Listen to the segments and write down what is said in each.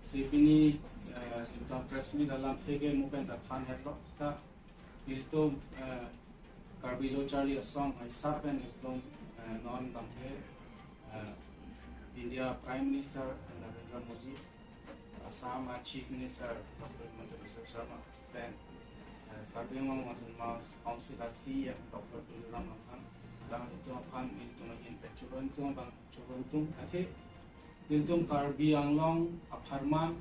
Si bini tentang press meet dalam thege mupen da phan het lo ta itu Karbi Locharli Asong ai sapen itlong non bangke India Prime Minister Narendra Modi, Assam Chief Minister Dr. Himanta Biswa Sarma, then Karbi Anglong Autonomous Council CM Dr. Tuliram Ronghang lang itu phan itu in pechuron tung bang churon tung athe niltum Karbi Anglong apharman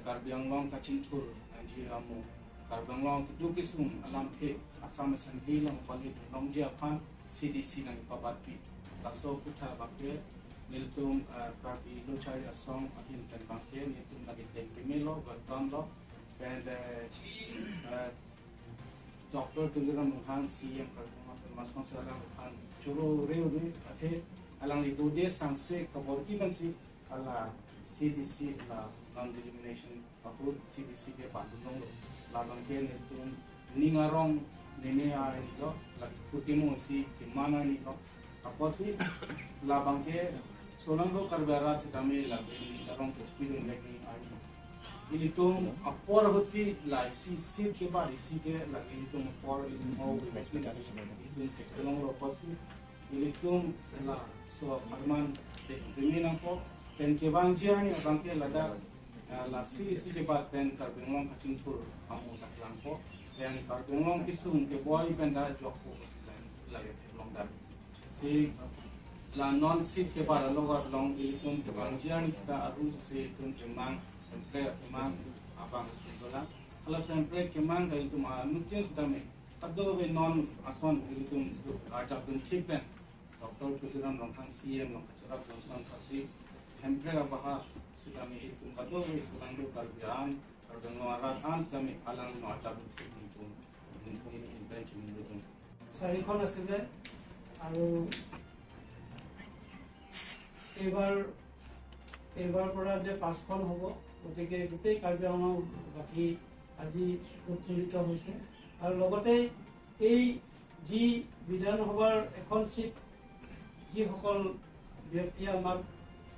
Karbi Anglong Kachinthur ji amu Karbi Anglong dukisung alam the Assam Assembly long pali long ji aphan CDC nang pabatpi taso kutha bangke niltum Karbi Lochari Asong ahin pen bangke niltum lagi dengpimelo welcome lo and Dr. Tuliram Ronghang CM Karbi Autonomous Council alang phan churo reu re athe alang li dode sangse kabor iman si ala CDC la non discrimination apur CDC ke bandung lo la bangke niltum ningarong nene ar ni lo la phutimu si kimana ni lo aposi la bangke solang lo karbara sidame la ningarong ke speed lagi ar ni ilitum apor hosi la si sir ke bar isi ke la ilitum apor ilitum si ilitum teklong ro posi ilitum la so farman de dimina po pen ke bang jiani bang ke lada la si si ke bat pen Karbi Anglong Kachinthur amu la po pen Karbi Anglong kisum ke boy pen da jok po la ke long da si la non sit ke bar logar long ilitum ke bang jiani sta aru se tum ke mang sempre kemang abang dola kalau sempre kemang dari itu mah mungkin sudah me kado be non ason itu aja pun chipen Dr. Tuliram Ronghang CM long kacera Johnson kasi sempre abah sudah me itu kado be sedang do karbian karbian arahan sudah me alang no aja pun itu ini invention itu চাৰিখন আছিলে আৰু এইবাৰ পৰা যে পাঁচখন হ'ব, গতিকে গোটেই কাৰ্বি আংলংবাসী আজি উৎফুল্লিত হৈছে। আৰু লগতে এই যি বিধানসভাৰ এখন চিট যিসকল ব্যক্তিয়ে আমাক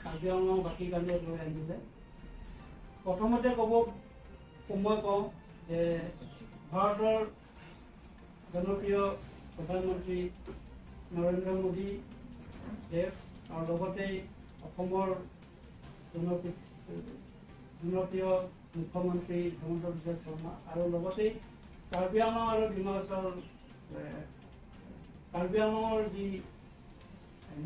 কাৰ্বি আংলংবাসীৰ কাৰণে লৈ আনিলে, প্ৰথমতে মই কওঁ যে ভাৰতৰ জনপ্ৰিয় প্ৰধানমন্ত্ৰী নৰেন্দ্ৰ মোদী দেৱ আৰু লগতে অসমৰ জনপ্ৰিয় মুখ্যমন্ত্ৰী হিমন্ত বিশ্ব শৰ্মা আৰু লগতে কাৰ্বি আংলং আৰু ডিমা হাছাওৰ কাৰ্বি আংলঙৰ যি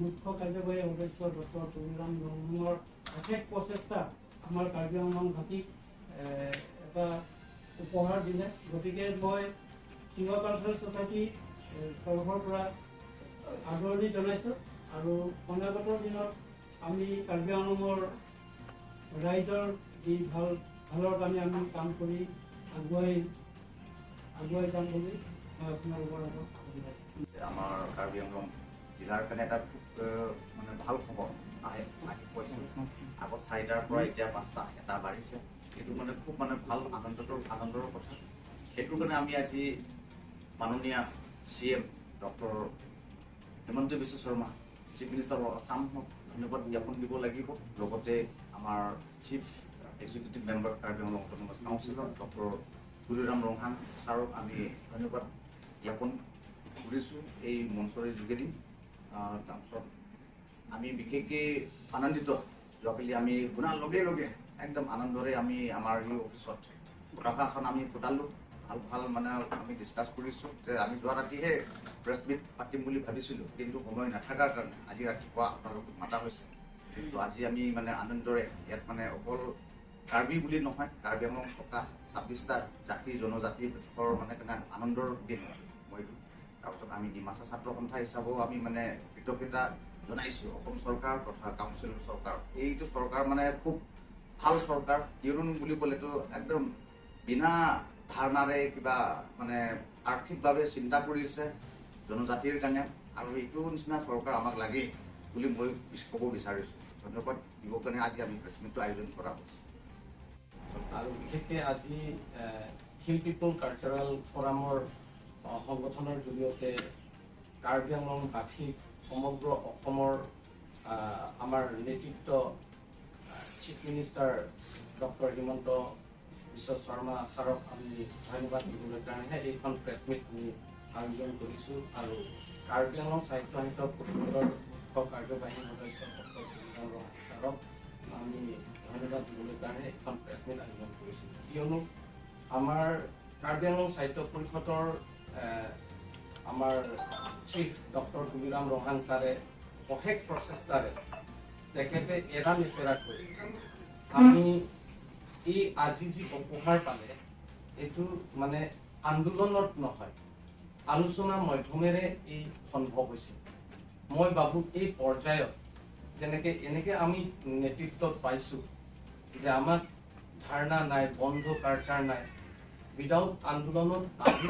মুখ্য কাৰ্যবাহী সদস্য ডক্টৰ তুলিৰাম ৰংহাঙৰ অশেষ প্ৰচেষ্টা আমাৰ কাৰ্বি আংলংবাসীক এটা উপহাৰ দিলে। গতিকে মই তিৱা কালচাৰেল ছ'চাইটি তৰফৰ পৰা আদৰণি জনাইছোঁ আৰু অনাগত দিনত আমি কাৰ্বি আংলঙৰ ৰাইজৰ যি ভালৰ কাৰণে আমি কাম কৰি আগুৱাই যাম বুলি মই আপোনালোকৰ আগত আমাৰ কাৰ্বি আংলং জিলাৰ কাৰণে এটা খুব মানে ভাল খবৰ আহি পাইছোঁ। আগত চাৰিটাৰ পৰা এতিয়া পাঁচটা, এটা বাঢ়িছে। এইটো মানে খুব মানে ভাল আনন্দৰ কথা। সেইটোৰ কাৰণে আমি আজি মাননীয় CM doctor Himanta Biswa Sarma, chief minister of আছামক ধন্যবাদ জ্ঞাপন দিব লাগিব। লগতে আমাৰ chief executive member Karbi Anglong autonomous কাউন্সিলৰ ডক্টৰ তুলিৰাম ৰংহাং ছাৰক আমি ধন্যবাদ জ্ঞাপন কৰিছোঁ এই মঞ্চৰ যোগেদি। তাৰপিছত আমি বিশেষকৈ আনন্দিত। যোৱাকালি আমি শুনাৰ লগে লগে একদম আনন্দৰে আমি আমাৰ এই অফিচত পতাকাখন আমি ফুটালোঁ। ভাল ভাল মানে আমি ডিছকাছ কৰিছোঁ যে আমি যোৱা ৰাতিহে প্ৰেছ মিট পাতিম বুলি ভাবিছিলোঁ, কিন্তু সময় নাথাকাৰ কাৰণে আজি ৰাতিপুৱা আপোনালোকক মাতা হৈছে। কিন্তু আজি আমি মানে আনন্দৰে ইয়াত মানে অকল কাৰ্বি বুলি নহয়, কাৰ্বি আংলং থকা 26টা জাতি জনজাতিৰ মানে কাৰণে আনন্দৰ দিন মই এইটো। তাৰপিছত আমি ডিমাচা ছাত্ৰ সন্থা হিচাপেও আমি মানে কৃতজ্ঞতা জনাইছোঁ অসম চৰকাৰ তথা কাউন্সিল চৰকাৰ। এইটো চৰকাৰ মানে খুব ভাল চৰকাৰ। কিয়নো বুলি ক'লেতো একদম বিনা ধাৰণাৰে কিবা মানে আৰ্থিকভাৱে চিন্তা কৰিছে জনজাতিৰ কাৰণে, আৰু এইটো নিচিনা চৰকাৰ আমাক লাগেই বুলি মই ক'ব বিচাৰিছোঁ। ধন্যবাদ দিবৰ কাৰণে আজি আমি প্ৰেছ মিটটো আয়োজন কৰা হৈছে। আৰু বিশেষকৈ আজি হিল পিপল কালচাৰেল ফৰামৰ সংগঠনৰ জৰিয়তে কাৰ্বি আংলংবাসীক সমগ্ৰ অসমৰ আমাৰ নেতৃত্ব chief minister doctor Himanta Biswa Sarma ছাৰক আমি ধন্যবাদ দিবলৈ কাৰণেহে এইখন প্ৰেছ মিট আমি আয়োজন কৰিছোঁ। আৰু কাৰ্বি আংলং স্বায়ত্ত শাসিত পৰিষদৰ মুখ্য কাৰ্যবাহী সদস্য ডক্টৰ তুলিৰাম ৰংহাং ছাৰক আমি ধন্যবাদ দিবলৈ কাৰণে এইখন প্ৰেছ মিট আয়োজন কৰিছোঁ। কিয়নো আমাৰ কাৰ্বি আংলং স্বায়ত্ত পৰিষদৰ আমাৰ চিফ ডক্টৰ তুলিৰাম ৰংহাং ছাৰে অশেষ প্ৰচেষ্টাৰে তেখেতে এৰা নেপেৰাকৈ আমি এই আজি যি উপহাৰ পালে, এইটো মানে আন্দোলনত নহয়, আলোচনাৰ মাধ্যমেৰে এই সম্ভৱ হৈছে। মই ভাবোঁ এই পৰ্যায়ত যেনেকে এনেকে আমি নেতৃত্বত পাইছোঁ যে আমাক ধাৰণা নাই, বন্ধ কালচাৰ নাই, উইদাউট আন্দোলনত আহি